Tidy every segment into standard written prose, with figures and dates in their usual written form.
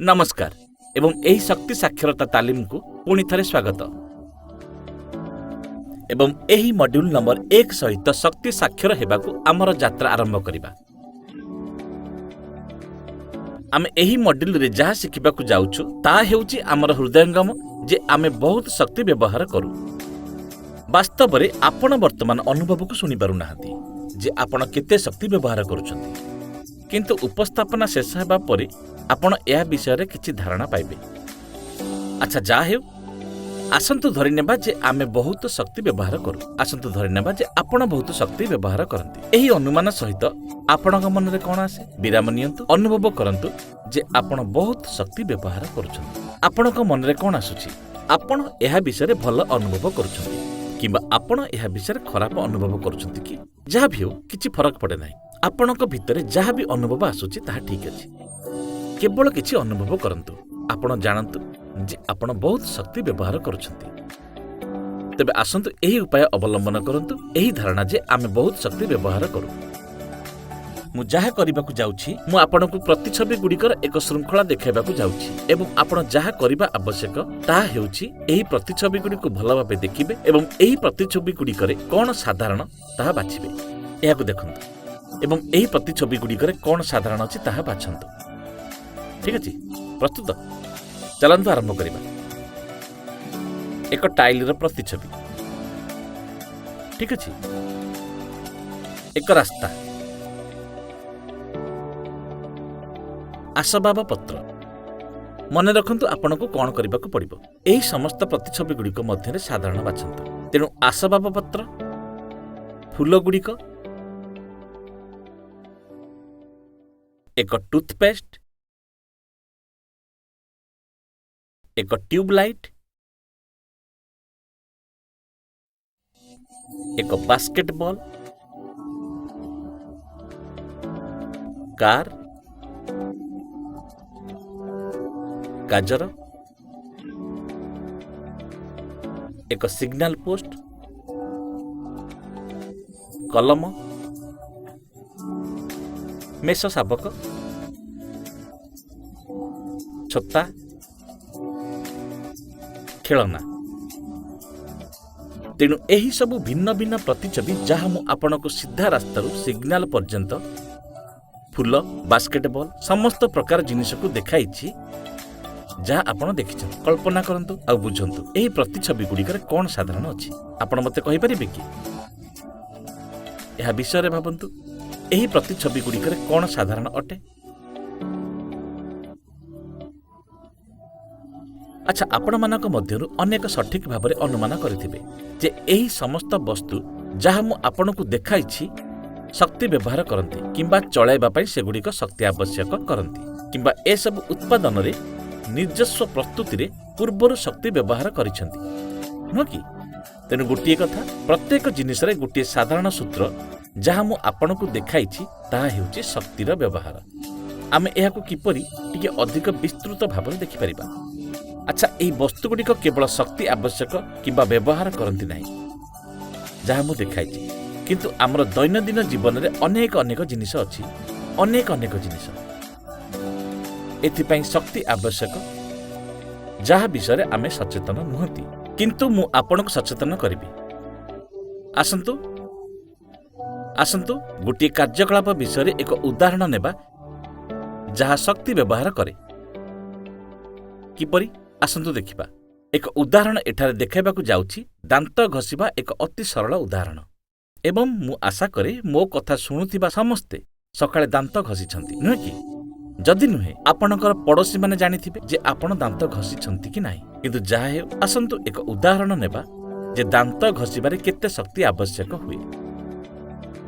ନମସ୍କାର ଏବଂ ଏହି ଶକ୍ତି ସାକ୍ଷରତା ତାଲିମକୁ ପୁଣି ଥରେ ସ୍ୱାଗତ ଏବଂ ଏହି ମଡ୍ୟୁଲ ନମ୍ବର 1 ସହିତ ଶକ୍ତି ସାକ୍ଷର ହେବାକୁ ଆମର ଯାତ୍ରା ଆରମ୍ଭ କରିବା। ଆମେ ଏହି ମଡ୍ୟୁଲରେ ଯାହା ଶିଖିବାକୁ ଯାଉଛୁ ତାହା ହେଉଛି ଆମର ହୃଦୟଙ୍ଗମ ଯେ ଆମେ ବହୁତ ଶକ୍ତି ବ୍ୟବହାର କରୁ। ବାସ୍ତବରେ ଆପଣ ବର୍ତ୍ତମାନ ଅନୁଭବକୁ ଶୁଣିପାରୁନାହାନ୍ତି ଯେ ଆପଣ କେତେ ଶକ୍ତି ବ୍ୟବହାର କରୁଛନ୍ତି, କିନ୍ତୁ ଉପସ୍ଥାପନା ଶେଷ ହେବା ପରେ ଆପଣ ଏହା ବିଷୟରେ କିଛି ଧାରଣା ପାଇବେ। ଆଚ୍ଛା, ଯାହା ହେଉ, ଆସନ୍ତୁ ଧରିନେବା ଯେ ଆମେ ବହୁତ ଶକ୍ତି ବ୍ୟବହାର କରୁ। ଆସନ୍ତୁ ଧରିନେବା ଯେ ଆପଣ ବହୁତ ଶକ୍ତି ବ୍ୟବହାର କରନ୍ତି। ଏହି ଅନୁମାନ ସହିତ ଆପଣଙ୍କ ମନରେ କ'ଣ ଆସେ? ବିରାମ ନିଅନ୍ତୁ, ଅନୁଭବ କରନ୍ତୁ ଯେ ଆପଣ ବହୁତ ଶକ୍ତି ବ୍ୟବହାର କରୁଛନ୍ତି। ଆପଣଙ୍କ ମନରେ କ'ଣ ଆସୁଛି? ଆପଣ ଏହା ବିଷୟରେ ଭଲ ଅନୁଭବ କରୁଛନ୍ତି କିମ୍ବା ଆପଣ ଏହା ବିଷୟରେ ଖରାପ ଅନୁଭବ କରୁଛନ୍ତି କି? ଯାହା ବି ହେଉ, କିଛି ଫରକ ପଡ଼େ ନାହିଁ। ଆପଣଙ୍କ ଭିତରେ ଯାହା ବି ଅନୁଭବ ଆସୁଛି ତାହା ଠିକ୍ ଅଛି। କେବଳ କିଛି ଅନୁଭବ କରନ୍ତୁ। ଆପଣ ଜାଣନ୍ତୁ ଯେ ଆପଣ ବହୁତ ଶକ୍ତି ବ୍ୟବହାର କରୁଛନ୍ତି। ତେବେ ଆସନ୍ତୁ ଏହି ଉପାୟ ଅବଲମ୍ବନ କରନ୍ତୁ, ଏହି ଧାରଣା ଯେ ଆମେ ବହୁତ ଶକ୍ତି ବ୍ୟବହାର କରୁ। ମୁଁ ଯାହା କରିବାକୁ ଯାଉଛି, ମୁଁ ଆପଣଙ୍କୁ ପ୍ରତିଛବି ଗୁଡ଼ିକର ଏକ ଶୃଙ୍ଖଳା ଦେଖାଇବାକୁ ଯାଉଛି ଏବଂ ଆପଣ ଯାହା କରିବା ଆବଶ୍ୟକ ତାହା ହେଉଛି ଏହି ପ୍ରତିଛବି ଗୁଡ଼ିକୁ ଭଲ ଭାବେ ଦେଖିବେ ଏବଂ ଏହି ପ୍ରତିଛବି ଗୁଡ଼ିକରେ କ'ଣ ସାଧାରଣ ତାହା ବାଛିବେ। ଏହାକୁ ଦେଖନ୍ତୁ ଏବଂ ଏହି ପ୍ରତିଛବି ଗୁଡ଼ିକରେ କ'ଣ ସାଧାରଣ ଅଛି ତାହା ବାଛନ୍ତୁ। ଠିକ୍ ଅଛି, ପ୍ରସ୍ତୁତ? ଚାଲନ୍ତୁ ଆରମ୍ଭ କରିବା। ଏକ ଟାଇଲର ପ୍ରତିଛବି। ଠିକ୍ ଅଛି। ଏକ ରାସ୍ତା, ଆସବାବପତ୍ର। ମନେ ରଖନ୍ତୁ ଆପଣଙ୍କୁ କ'ଣ କରିବାକୁ ପଡ଼ିବ। ଏହି ସମସ୍ତ ପ୍ରତିଛବି ଗୁଡ଼ିକ ମଧ୍ୟରେ ସାଧାରଣ ବାଛନ୍ତୁ। ତେଣୁ ଆସବାବପତ୍ର, ଫୁଲଗୁଡ଼ିକ, ଏକ ଟୁଥପେଷ୍ଟ, ଏକ ଟ୍ୟୁବଲାଇଟ୍, ଏକ ବାସ୍କେଟବଲ୍, କାର, ଗାଜର, ଏକ ସିଗ୍ନାଲ ପୋଷ୍ଟ, କଲମ, ମେଷ ଶାବକ, ଛତା, ଖେଳନା। ତେଣୁ ଏହି ସବୁ ଭିନ୍ନ ଭିନ୍ନ ପ୍ରତିଛବି ଯାହା ମୁଁ ଆପଣଙ୍କୁ ସିଧା ରାସ୍ତାରୁ ସିଗ୍ନାଲ ପର୍ଯ୍ୟନ୍ତ ଫୁଲ, ବାସ୍କେଟବଲ୍, ସମସ୍ତ ପ୍ରକାର ଜିନିଷକୁ ଦେଖାଇଛି ଯାହା ଆପଣ ଦେଖିଛନ୍ତି। କଳ୍ପନା କରନ୍ତୁ ଆଉ ବୁଝନ୍ତୁ ଏହି ପ୍ରତିଛବି ଗୁଡ଼ିକରେ କ'ଣ ସାଧାରଣ ଅଛି। ଆପଣ ମୋତେ କହିପାରିବେ କି? ଏହା ବିଷୟରେ ଭାବନ୍ତୁ, ଏହି ପ୍ରତିଛବି ଗୁଡ଼ିକରେ କ'ଣ ସାଧାରଣ ଅଟେ? ଆଚ୍ଛା, ଆପଣମାନଙ୍କ ମଧ୍ୟରୁ ଅନେକ ସଠିକ୍ ଭାବରେ ଅନୁମାନ କରିଥିବେ ଯେ ଏହି ସମସ୍ତ ବସ୍ତୁ ଯାହା ମୁଁ ଆପଣଙ୍କୁ ଦେଖାଇଛି ଶକ୍ତି ବ୍ୟବହାର କରନ୍ତି କିମ୍ବା ଚଳାଇବା ପାଇଁ ସେଗୁଡ଼ିକ ଶକ୍ତି ଆବଶ୍ୟକ କରନ୍ତି କିମ୍ବା ଏସବୁ ଉତ୍ପାଦନରେ ନିଜସ୍ୱ ପ୍ରସ୍ତୁତିରେ ପୂର୍ବରୁ ଶକ୍ତି ବ୍ୟବହାର କରିଛନ୍ତି, ନୁହଁ କି? ତେଣୁ ଗୋଟିଏ କଥା, ପ୍ରତ୍ୟେକ ଜିନିଷରେ ଗୋଟିଏ ସାଧାରଣ ସୂତ୍ର ଯାହା ମୁଁ ଆପଣଙ୍କୁ ଦେଖାଇଛି ତାହା ହେଉଛି ଶକ୍ତିର ବ୍ୟବହାର। ଆମେ ଏହାକୁ କିପରି ଟିକେ ଅଧିକ ବିସ୍ତୃତ ଭାବରେ ଦେଖିପାରିବା? ଆଚ୍ଛା, ଏହି ବସ୍ତୁଗୁଡ଼ିକ କେବଳ ଶକ୍ତି ଆବଶ୍ୟକ କିମ୍ବା ବ୍ୟବହାର କରନ୍ତି ନାହିଁ ଯାହା ମୁଁ ଦେଖାଇଛି, କିନ୍ତୁ ଆମର ଦୈନନ୍ଦିନ ଜୀବନରେ ଅନେକ ଅନେକ ଜିନିଷ ଅଛି, ଅନେକ ଅନେକ ଜିନିଷ ଏଥିପାଇଁ ଶକ୍ତି ଆବଶ୍ୟକ ଯାହା ବିଷୟରେ ଆମେ ସଚେତନ ନୁହନ୍ତି, କିନ୍ତୁ ମୁଁ ଆପଣଙ୍କୁ ସଚେତନ କରିବି। ଆସନ୍ତୁ ଆସନ୍ତୁ ଗୋଟିଏ କାର୍ଯ୍ୟକଳାପ ବିଷୟରେ ଏକ ଉଦାହରଣ ନେବା ଯାହା ଶକ୍ତି ବ୍ୟବହାର କରେ। କିପରି? ଆସନ୍ତୁ ଦେଖିବା। ଏକ ଉଦାହରଣ ଏଠାରେ ଦେଖାଇବାକୁ ଯାଉଛି, ଦାନ୍ତ ଘଷିବା ଏକ ଅତି ସରଳ ଉଦାହରଣ ଏବଂ ମୁଁ ଆଶା କରେ ମୋ କଥା ଶୁଣୁଥିବା ସମସ୍ତେ ସକାଳେ ଦାନ୍ତ ଘଷିଛନ୍ତି, ନୁହେଁ କି? ଯଦି ନୁହେଁ, ଆପଣଙ୍କର ପଡ଼ୋଶୀମାନେ ଜାଣିଥିବେ ଯେ ଆପଣ ଦାନ୍ତ ଘଷିଛନ୍ତି କି ନାହିଁ। କିନ୍ତୁ ଯାହା ହେଉ, ଆସନ୍ତୁ ଏକ ଉଦାହରଣ ନେବା ଯେ ଦାନ୍ତ ଘଷିବାରେ କେତେ ଶକ୍ତି ଆବଶ୍ୟକ ହୁଏ।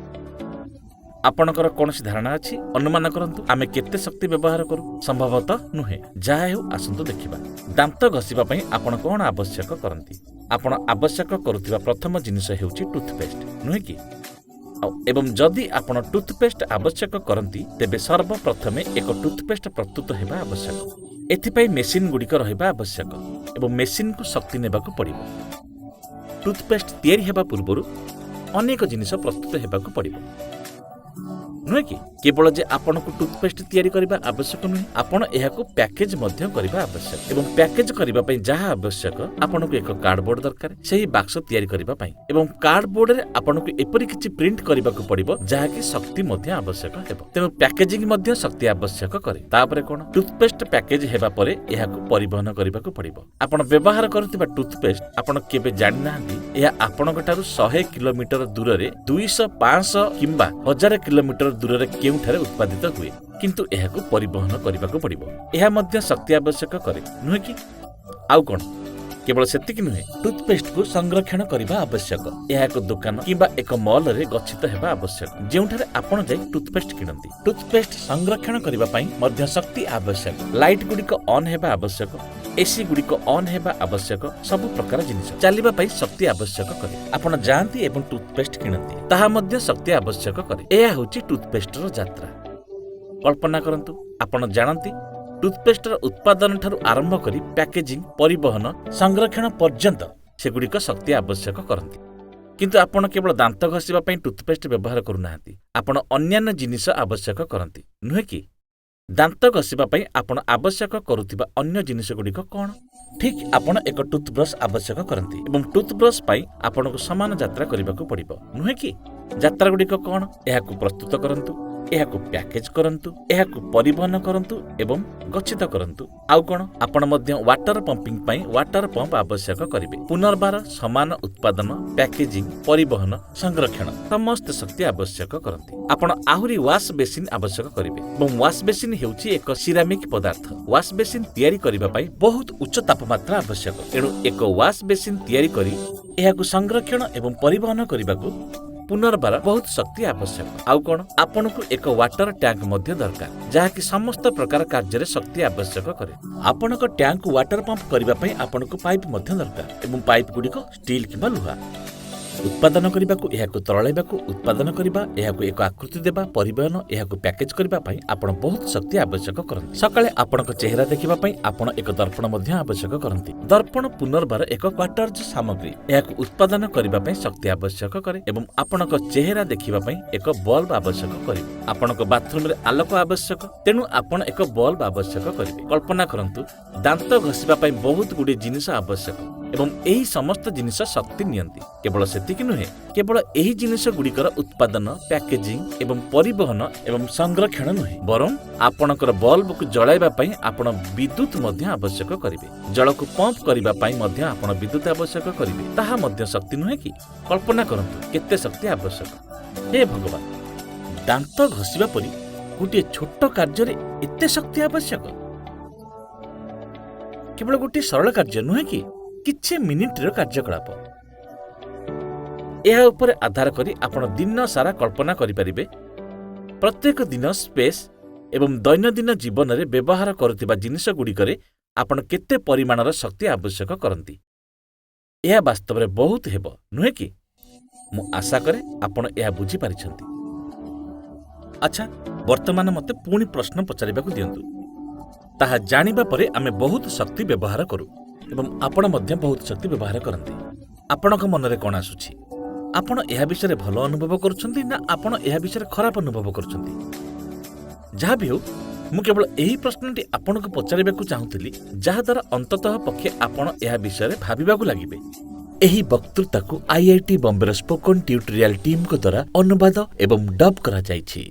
ଆପଣଙ୍କର କୌଣସି ଧାରଣା ଅଛି? ଅନୁମାନ କରନ୍ତୁ ଆମେ କେତେ ଶକ୍ତି ବ୍ୟବହାର କରୁ? ସମ୍ଭବତଃ ନୁହେଁ। ଯାହା ହେଉ, ଆସନ୍ତୁ ଦେଖିବା। ଦାନ୍ତ ଘଷିବା ପାଇଁ ଆପଣ କ'ଣ ଆବଶ୍ୟକ କରନ୍ତି? ଆପଣ ଆବଶ୍ୟକ କରୁଥିବା ପ୍ରଥମ ଜିନିଷ ହେଉଛି ଟୁଥପେଷ୍ଟ, ନୁହେଁ କି? ଆଉ ଏବଂ ଯଦି ଆପଣ ଟୁଥପେଷ୍ଟ ଆବଶ୍ୟକ କରନ୍ତି, ତେବେ ସର୍ବପ୍ରଥମେ ଏକ ଟୁଥପେଷ୍ଟ ପ୍ରସ୍ତୁତ ହେବା ଆବଶ୍ୟକ। ଏଥିପାଇଁ ମେସିନ୍ ଗୁଡ଼ିକ ରହିବା ଆବଶ୍ୟକ ଏବଂ ମେସିନ୍କୁ ଶକ୍ତି ନେବାକୁ ପଡ଼ିବ। ଟୁଥପେଷ୍ଟ ତିଆରି ହେବା ପୂର୍ବରୁ ଅନେକ ଜିନିଷ ପ୍ରସ୍ତୁତ ହେବାକୁ ପଡ଼ିବ, ନୁହେଁ କି? କେବଳ ଯେ ଆପଣଙ୍କୁ ଟୁଥପେଷ୍ଟ ତିଆରି କରିବା ଆବଶ୍ୟକ ନୁହେଁ, ଆପଣ ଏହାକୁ ପ୍ୟାକେଜ ମଧ୍ୟ କରିବା ଆବଶ୍ୟକ। ଏବଂ ପ୍ୟାକେଜ କରିବା ପାଇଁ ଯାହା ଆବଶ୍ୟକ, ଆପଣଙ୍କୁ ଏକ କାର୍ଡବୋର୍ଡ ଦରକାର ସେହି ବାକ୍ସ ତିଆରି କରିବା ପାଇଁ। ଏବଂ କାର୍ଡବୋର୍ଡରେ ଆପଣଙ୍କୁ ଏପରି କିଛି ପ୍ରିଣ୍ଟ କରିବାକୁ ପଡ଼ିବ ଯାହାକି ଶକ୍ତି ମଧ୍ୟ ଆବଶ୍ୟକ ହେବ। ତେଣୁ ପ୍ୟାକେଜିଂ ମଧ୍ୟ ଶକ୍ତି ଆବଶ୍ୟକ କରେ। ତାପରେ କ'ଣ? ଟୁଥପେଷ୍ଟ ପ୍ୟାକେଜ ହେବା ପରେ ଏହାକୁ ପରିବହନ କରିବାକୁ ପଡ଼ିବ। ଆପଣ ବ୍ୟବହାର କରୁଥିବା ଟୁଥପେଷ୍ଟ, ଆପଣ କେବେ ଜାଣିନାହାନ୍ତି, ଏହା ଆପଣଙ୍କ ଠାରୁ 100 କିଲୋମିଟର ଦୂରରେ, 200, 500 କିମ୍ବା 1000 କିଲୋମିଟର ଦୂରରେ କେଉଁଠାରେ ଉତ୍ପାଦିତ ହୁଏ। କିନ୍ତୁ ଏହାକୁ ପରିବହନ କରିବାକୁ ପଡ଼ିବ। ଏହା ମଧ୍ୟ ଶକ୍ତି ଆବଶ୍ୟକ କରେ, ନୁହେଁ କି? ଆଉ କ'ଣ? କେବଳ ସେତିକି ନୁହେଁ, ଟୁଥପେଷ୍ଟକୁ ସଂରକ୍ଷଣ କରିବା ଆବଶ୍ୟକ। ଏହା ଏକ ଦୋକାନ କିମ୍ବା ଏକ ମଲରେ ଗଚ୍ଛିତ ହେବା ଆବଶ୍ୟକ, ଯେଉଁଠାରେ ଆପଣ ଯାଇ ଟୁଥପେଷ୍ଟ କିଣନ୍ତି। ଟୁଥପେଷ୍ଟ ସଂରକ୍ଷଣ କରିବା ପାଇଁ ମଧ୍ୟ ଶକ୍ତି ଆବଶ୍ୟକ। ଲାଇଟ୍ ଗୁଡ଼ିକ ଅନ୍ ହେବା ଆବଶ୍ୟକ, ଏସି ଗୁଡ଼ିକ ଅନ୍ ହେବା ଆବଶ୍ୟକ। ସବୁ ପ୍ରକାର ଜିନିଷ ଚାଲିବା ପାଇଁ ଶକ୍ତି ଆବଶ୍ୟକ କରେ। ଆପଣ ଯାଆନ୍ତି ଏବଂ ଟୁଥପେଷ୍ଟ କିଣନ୍ତି, ତାହା ମଧ୍ୟ ଶକ୍ତି ଆବଶ୍ୟକ କରେ। ଏହା ହେଉଛି ଟୁଥପେଷ୍ଟର ଯାତ୍ରା। କଳ୍ପନା କରନ୍ତୁ, ଆପଣ ଜାଣନ୍ତି, ଟୁଥପେଷ୍ଟର ଉତ୍ପାଦନ ଠାରୁ ଆରମ୍ଭ କରି ପ୍ୟାକେଜିଂ, ପରିବହନ, ସଂରକ୍ଷଣ ପର୍ଯ୍ୟନ୍ତ ସେଗୁଡ଼ିକ ଶକ୍ତି ଆବଶ୍ୟକ କରନ୍ତି। କିନ୍ତୁ ଆପଣ କେବଳ ଦାନ୍ତ ଘଷିବା ପାଇଁ ଟୁଥପେଷ୍ଟ ବ୍ୟବହାର କରୁନାହାନ୍ତି, ଆପଣ ଅନ୍ୟାନ୍ୟ ଜିନିଷ ଆବଶ୍ୟକ କରନ୍ତି, ନୁହେଁ କି? ଦାନ୍ତ ଘଷିବା ପାଇଁ ଆପଣ ଆବଶ୍ୟକ କରୁଥିବା ଅନ୍ୟ ଜିନିଷଗୁଡ଼ିକ କ'ଣ? ଠିକ୍, ଆପଣ ଏକ ଟୁଥବ୍ରଶ ଆବଶ୍ୟକ କରନ୍ତି ଏବଂ ଟୁଥବ୍ରଶ ପାଇଁ ଆପଣଙ୍କୁ ସମାନ ଯାତ୍ରା କରିବାକୁ ପଡ଼ିବ, ନୁହେଁ କି? ଯାତ୍ରାଗୁଡ଼ିକ କ'ଣ? ଏହାକୁ ପ୍ରସ୍ତୁତ କରନ୍ତୁ, ଏହାକୁ ପ୍ୟାକେଜ କରନ୍ତୁ, ଏହାକୁ ପରିବହନ କରନ୍ତୁ ଏବଂ ଗଚ୍ଛିତ କରନ୍ତୁ। ଆଉ କ'ଣ? ଆପଣ ମଧ୍ୟ ୱାଟର ପମ୍ପିଂ ପାଇଁ ୱାଟର ପମ୍ପ ଆବଶ୍ୟକ କରିବେ। ପୁନର୍ବାର ସମାନ ଉତ୍ପାଦନ, ପ୍ୟାକେଜିଂ, ପରିବହନ, ସଂରକ୍ଷଣ ସମସ୍ତ ଶକ୍ତି ଆବଶ୍ୟକ କରନ୍ତି। ଆପଣ ଆହୁରି ୱାଶ ବେସିନ୍ ଆବଶ୍ୟକ କରିବେ ଏବଂ ୱାଶ ବେସିନ୍ ହେଉଛି ଏକ ସିରାମିକ୍ ପଦାର୍ଥ। ୱାଶ ବେସିନ୍ ତିଆରି କରିବା ପାଇଁ ବହୁତ ଉଚ୍ଚ ତାପମାତ୍ରା ଆବଶ୍ୟକ। ଏଣୁ ଏକ ୱାଶ ବେସିନ୍ ତିଆରି କରି ଏହାକୁ ସଂରକ୍ଷଣ ଏବଂ ପରିବହନ କରିବାକୁ ପୁନର୍ବାର ବହୁତ ଶକ୍ତି ଆବଶ୍ୟକ। ଆଉ କ'ଣ? ଆପଣଙ୍କୁ ଏକ ୱାଟର ଟ୍ୟାଙ୍କ ମଧ୍ୟ ଦରକାର, ଯାହାକି ସମସ୍ତ ପ୍ରକାର କାର୍ଯ୍ୟରେ ଶକ୍ତି ଆବଶ୍ୟକ କରେ। ଆପଣଙ୍କ ଟ୍ୟାଙ୍କକୁ ୱାଟର ପମ୍ପ କରିବା ପାଇଁ ଆପଣଙ୍କୁ ପାଇପ୍ ମଧ୍ୟ ଦରକାର ଏବଂ ପାଇପ୍ ଗୁଡ଼ିକ ଷ୍ଟିଲ୍ କିମ୍ବା ଲୁହା। ଉତ୍ପାଦନ କରିବାକୁ, ଏହାକୁ ତରଳାଇବାକୁ, ଉତ୍ପାଦନ କରିବା, ଏହାକୁ ଏକ ଆକୃତି ଦେବା, ପରିବହନ, ଏହାକୁ ପ୍ୟାକେଜ କରିବା ପାଇଁ ଆପଣ ବହୁତ ଶକ୍ତି ଆବଶ୍ୟକ କରନ୍ତି। ସକାଳେ ଆପଣଙ୍କ ଚେହେରା ଦେଖିବା ପାଇଁ ଆପଣ ଏକ ଦର୍ପଣ ମଧ୍ୟ ଆବଶ୍ୟକ କରନ୍ତି। ଦର୍ପଣ ପୁନର୍ବାର ଏକ କ୍ୱାର୍ଟଜ ସାମଗ୍ରୀ। ଏହାକୁ ଉତ୍ପାଦନ କରିବା ପାଇଁ ଶକ୍ତି ଆବଶ୍ୟକ କରେ ଏବଂ ଆପଣଙ୍କ ଚେହେରା ଦେଖିବା ପାଇଁ ଏକ ବଲ୍ବ ଆବଶ୍ୟକ କରିବେ। ଆପଣଙ୍କ ବାଥରୁମରେ ଆଲୋକ ଆବଶ୍ୟକ, ତେଣୁ ଆପଣ ଏକ ବଲ୍ବ ଆବଶ୍ୟକ କରିବେ। କଳ୍ପନା କରନ୍ତୁ, ଦାନ୍ତ ଘଷିବା ପାଇଁ ବହୁତ ଗୁଡ଼ିଏ ଜିନିଷ ଆବଶ୍ୟକ ଏବଂ ଏହି ସମସ୍ତ ଜିନିଷ ଶକ୍ତି ନିଅନ୍ତି। କେବଳ ସେତିକି ନୁହେଁ, କେବଳ ଏହି ଜିନିଷ ଗୁଡ଼ିକର ଉତ୍ପାଦନ, ପ୍ୟାକେଜିଂ ଏବଂ ପରିବହନ ଏବଂ ସଂରକ୍ଷଣ ନୁହେଁ, ବରଂ ଆପଣଙ୍କର ବଲ୍ବକୁ ଜଳାଇବା ପାଇଁ ଆପଣ ବିଦ୍ୟୁତ ମଧ୍ୟ ଆବଶ୍ୟକ କରିବେ। ଜଳକୁ ପମ୍ପ କରିବା ପାଇଁ ମଧ୍ୟ ଆପଣ ବିଦ୍ୟୁତ ଆବଶ୍ୟକ କରିବେ। ତାହା ମଧ୍ୟ ଶକ୍ତି, ନୁହେଁ କି? କଳ୍ପନା କରନ୍ତୁ କେତେ ଶକ୍ତି ଆବଶ୍ୟକ। ହେ ଭଗବାନ, ଦାନ୍ତ ଘଷିବା ପରି ଗୋଟିଏ ଛୋଟ କାର୍ଯ୍ୟରେ ଏତେ ଶକ୍ତି ଆବଶ୍ୟକ! କେବଳ ଗୋଟିଏ ସରଳ କାର୍ଯ୍ୟ, ନୁହେଁ କି? କିଛି ମିନିଟର କାର୍ଯ୍ୟକଳାପ। ଏହା ଉପରେ ଆଧାର କରି ଆପଣ ଦିନ ସାରା କଳ୍ପନା କରିପାରିବେ, ପ୍ରତ୍ୟେକ ଦିନ ସ୍ପେସ୍ ଏବଂ ଦୈନନ୍ଦିନ ଜୀବନରେ ବ୍ୟବହାର କରୁଥିବା ଜିନିଷଗୁଡ଼ିକରେ ଆପଣ କେତେ ପରିମାଣର ଶକ୍ତି ଆବଶ୍ୟକ କରନ୍ତି। ଏହା ବାସ୍ତବରେ ବହୁତ ହେବ, ନୁହେଁ କି? ମୁଁ ଆଶା କରେ ଆପଣ ଏହା ବୁଝିପାରିଛନ୍ତି। ଆଚ୍ଛା, ବର୍ତ୍ତମାନ ମୋତେ ପୁଣି ପ୍ରଶ୍ନ ପଚାରିବାକୁ ଦିଅନ୍ତୁ। ତାହା ଜାଣିବା ପରେ ଆମେ ବହୁତ ଶକ୍ତି ବ୍ୟବହାର କରୁ ଏବଂ ଆପଣ ମଧ୍ୟ ବହୁତ ଶକ୍ତି ବ୍ୟବହାର କରନ୍ତି। ଆପଣଙ୍କ ମନରେ କ'ଣ ଆସୁଛି? ଆପଣ ଏହା ବିଷୟରେ ଭଲ ଅନୁଭବ କରୁଛନ୍ତି ନା ଆପଣ ଏହା ବିଷୟରେ ଖରାପ ଅନୁଭବ କରୁଛନ୍ତି? ଯାହା ବି ହେଉ, ମୁଁ କେବଳ ଏହି ପ୍ରଶ୍ନଟି ଆପଣଙ୍କୁ ପଚାରିବାକୁ ଚାହୁଁଥିଲି, ଯାହାଦ୍ୱାରା ଅନ୍ତତଃ ପକ୍ଷେ ଆପଣ ଏହା ବିଷୟରେ ଭାବିବାକୁ ଲାଗିବେ। ଏହି ବକ୍ତୃତାକୁ ଆଇଆଇଟି ବମ୍ବେର ସ୍ପୋକନ୍ ଟ୍ୟୁଟୋରିଆଲ ଟିମ୍ଙ୍କ ଦ୍ୱାରା ଅନୁବାଦ ଏବଂ ଡବ୍ କରାଯାଇଛି।